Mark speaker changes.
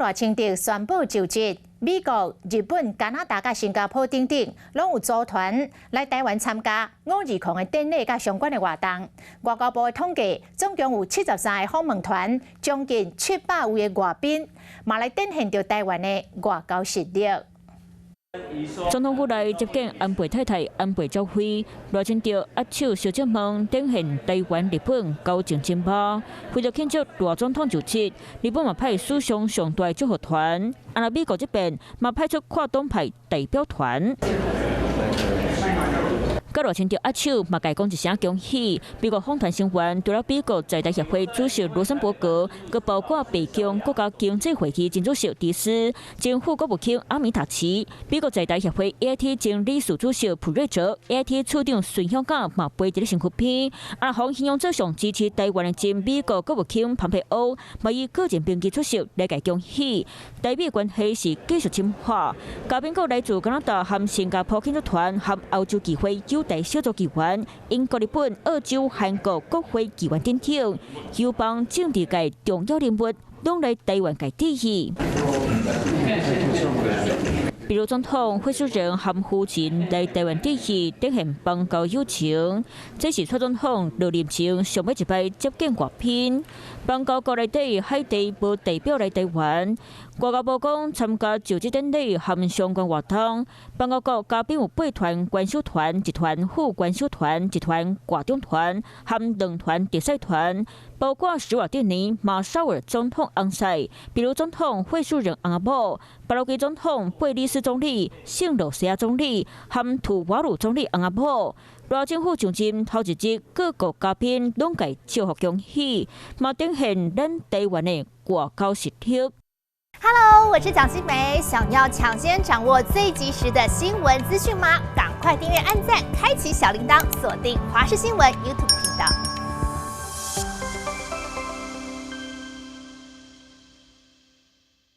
Speaker 1: 賴清德宣布就職，美國、日本、加拿大佮新加坡等等，攏有組團來台灣參加520的典禮佮相關的活動。外交部的統計，總共有73个訪問團，將近700位的外賓，嘛來展現著台灣的外交實力。
Speaker 2: 總統府內接見安倍太太安倍昭惠，賴清德握手相接問，展現台灣日本交情深厚。為著慶祝賴總統就職，日本嘛派史上上大祝賀團，啊，美國這邊嘛派出跨黨派代表團。佮賴清德握手，嘛共伊講一聲恭喜。美國訪團成員除了美國在台協會主席羅森伯格，閣包括白宮國家經濟會議前主席迪斯、前副國務卿阿米塔奇、美國在台協會 AIT 前理事主席普瑞哲、AIT 處長孫香港嘛陪佇咧身軀邊。啊，予形容做上支持台灣的前美國國務卿龐佩奧，嘛以個人名義出席來共恭喜。台美關係是繼續深化。嘉賓閣來自加拿大和新加坡慶祝團和歐洲議會友台小組議員、英國、日本、澳洲、韓國國會議員等等，友邦政治界重要人物攏來台灣共致意。秘魯總統惠恕仁和夫人來台灣致意，展現邦交友情。這是蔡總統落任前上尾一擺接見外賓。邦交國內底海地無代表來台灣。外交部講參加就職典禮和相關活動，邦交國嘉賓有八團元首團、一團副元首團、一團外長團和兩團特使團，包括史瓦帝尼、馬紹爾總統翁婿、秘魯總統惠恕仁翁仔某、巴拉圭總統貝里斯總理、聖盧西亞總理和吐瓦魯總理翁仔某。賴政府上任頭一日，各國嘉賓攏共祝福恭喜，嘛展現咱台灣的外交實力。
Speaker 3: Hello，我是蔣新梅，想要搶先掌握最及時的新聞資訊嗎？趕快訂閱、按讚、開啟小鈴鐺，鎖定華視新聞 YouTube 頻道。